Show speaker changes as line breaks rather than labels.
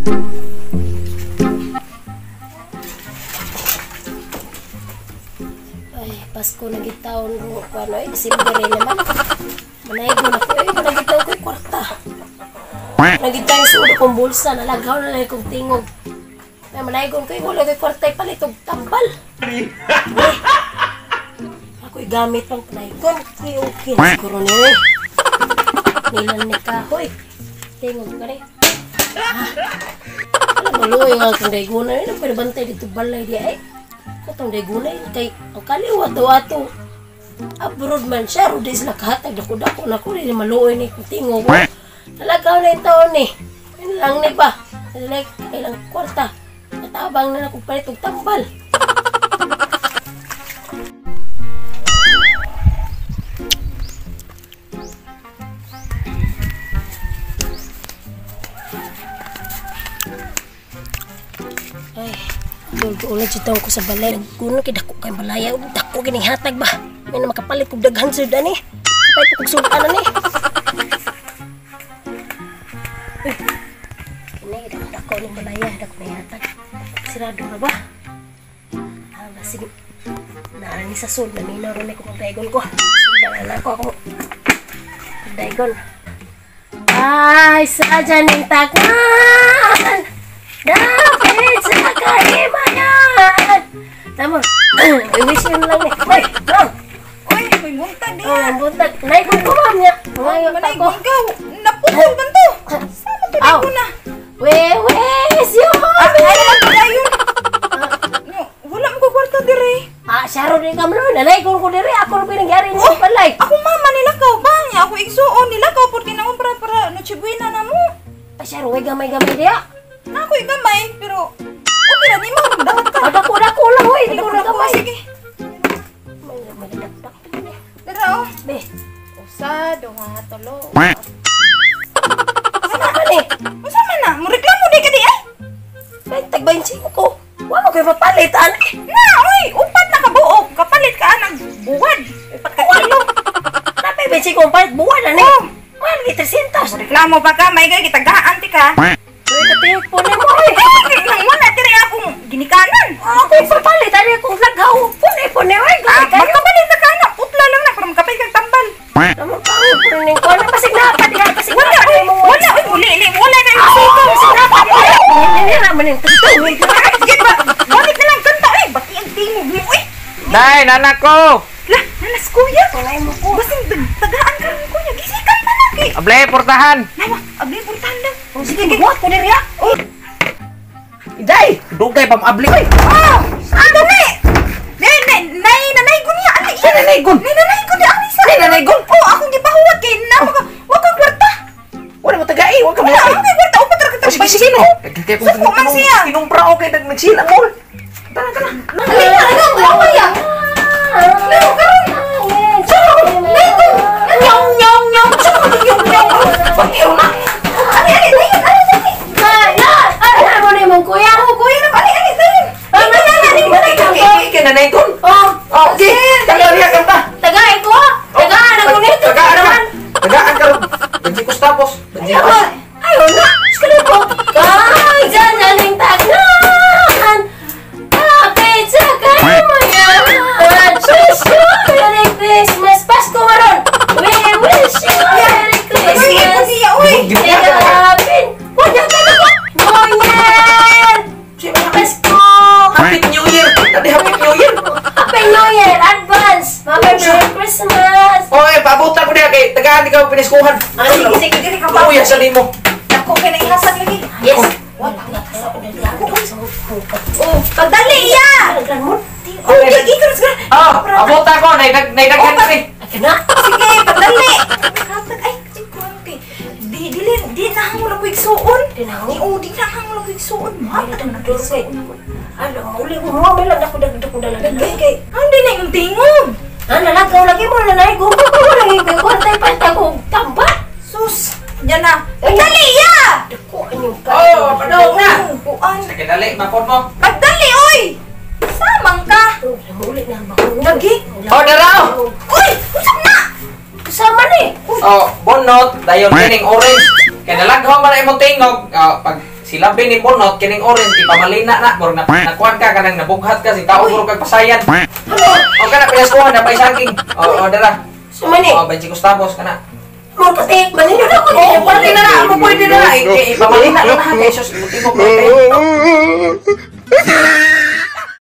Ay, Pasko na gitaon ko ano eh, December eh naman. Manaygon ako eh, managitaw ko kwarta. Nagitaw yung sulo kong bulsa, nalagaw na lang kong tingog. Ay, manaygon ko eh, wala ko'y kwarta ipalit og tambal. Ay, ako'y gamit pang panaygon. Ay, okay na siguro niyo eh. Nilan ni kahoy. Tingog ka rin. Alam mo, luoy nga akong daiguna eh. Nagpalibantay dito balay diya eh. Katong daigunay kay ang kaliwa daw ato abroad man siya ro di sila kahatag dako-dako na ko di maluoy ni kung tingog. Nalagaw na yung taon ni. Yun lang ni ba? Like ilang kwarta. Natabang na akong palit og tambal. Ay, tulog jud ko sa balay. Nagkuno kay dako kay balaya. Dako kining hatag ba? May na makapalit og daghan sud ani. Kapalit og sudan ani. Kini dako ning balaya, dako ni hatag. Sirado na ba? Ah, basig naa ni sa sud na minaw ron ko pagdaigon ko. Sundan na ako akong pagdaigon. Ay, sa ning takman. Dapat sa kahimayan. Tama. I-wish yun lang eh. Uy, ma'am.
Uy, may buntag niya.
Oh, buntag. Naigon ko, ma'am niya.
Manaygon ka. Naputol man to. Sama to naigon na.
We wish you.
Ah, ayun. Wala mo ko kwarta dire.
Ah, syaro din ka mo. Nanaygon ko dire. Ako rin pinangyari niyo palay.
Ako mama nilakaw ba niya? Ako igsuon nilakaw porque namo para Noche Buena na mo.
Ah, syaro way gamay-gamay diya.
Na ako'y gamay, pero okay na, di mo dawat ka.
Dako-dako lang, hoy. Di ko na gamay.
Sige.
May dakdak.
Dara, oh.
Be.
Usa, duha, tulo.
Sama man eh.
Usa man na. Mo reklamo di ka di ay.
Ay, tag-25 ko. Wala ko mapalit, ani.
Na, oy. Upat na kabuok. Kapalit ka, anang buwan. Upat ka kilo.
Napay, 25 palit buwan, ani.
Oh.
Mahal, 300.
Mo reklamo pa ka. May gay, gitagaan ti ka.
Uy, katingin po na mo, eh.
Nang wala, tiri akong ginikanan.
Ako papalit, ano akong lagaw. Pune-pune, oy.
Ah, magkapalit na ka na. Putla lang na, para magkapalit kang tambal.
Naman pa, punin ko. Ano, pasig na, pati ka, pasig na.
Wala, oy, wala, oy, muli, wala na yung siko.
Pasig na, pati ka. Hindi naman yung tagtawin.
Sige ba, balik na lang kanta, oy. Baki ang tingog mo, oy.
Day, nanak ko.
Lah, nanas, kuya.
Tulay mo ko.
Basing, tagaan ka rin, kuya. Gisikan pa lang, eh.
Able, portahan.
Nawa, able, portahan lang.
Sige, buhat ko diri, ah.
Day, dugay pa maabli oy.
Oh, dali. Nay, nay, nanaygon niya. Ano
Sa nanaygon?
Nay, nanaygon niya. Ano isa?
Nay, nanaygon?
Oh, akong gipahuwat kay namo ka. Wa kang kwarta.
Wala mo tagai, wa ka mo.
Wala akong kwarta. Upat ra ka.
Sige, sige no.
Suko man siya.
Kinumpra okay nagsilang mo. Tara, tara.
Dali na, ano ya? Laro karon. Naygon. Nyong nyong nyong. Nyong nyong.
Pagkiro na.
Ali, ali, dayon, ali, dali.
Ay, ano ni mong kuya?
Oh, kuya na, ali, ali, dayon. Ay, na, na, na,
Kay kay nanaygon.
Oh,
Okay. Tagaan niya kanta.
Tagaan ko. Tagaan ako nito.
Tagaan ka. Tagaan ka. Benjikos tapos. Benjikos.
Ayaw na. Sekali ko. Kay dyan tagnan. Kapit sa kamayan. Wish you Merry Christmas. Pasko maron. We wish you Merry Christmas.
Uy,
Happy. Wala ka na ba? New Year! Pasko!
Happy New Year! Dati Happy New Year!
Happy New Year! Advance! Mama, Merry Christmas!
Oy, pabutan ko niya kay tagaan ikaw piniskuhan.
Ah, sige, sige,
sige ka ba?
Uy, sa nimo.
Ako kay naihasag lagi.
Yes.
Oh, pagdali iya. Oh, gigi ka na.
Ah, abutan ko nay daghan ni.
Kana.
Sige, pagdali. Hatag ay kay di dili di na hangol ko igsuon.
Di na hangol?
Oo, di na hangol ko igsuon. Hatag na igsuon.
Ano, uli ko mo may lang ako dagdag ko dala.
Lagi kay hindi na yung tingog.
Ah, nalagaw lagi mo na nay ko. Lagi ko kwarta pa ko tamba.
Sus, yan na. Pagdali iya.
Dako anyong ka.
Oh, padong na.
Kuan.
Sige dali, mapon mo.
Pagdali oy. Samang ka.
Uli na ba ko?
Lagi.
Oh, daraw.
Uy, usap na.
Kasama ni.
Oh, bonot, dayon kining orange. Kay nalagho man imong tingog. Oh, pag Sila ni bunot kining orange ipamalina na murag na nakuan ka kanang nabughat ka si tao guro kag pasayan.
Ano?
O kana pinaskuhan na pa isangking. O o dara.
Sumani.
O 20 centavos kana.
Mo pati manino na ko.
Oh, pwede na na, mo pwede na na. Eh, ipamalina na na kay sus buti mo kayo.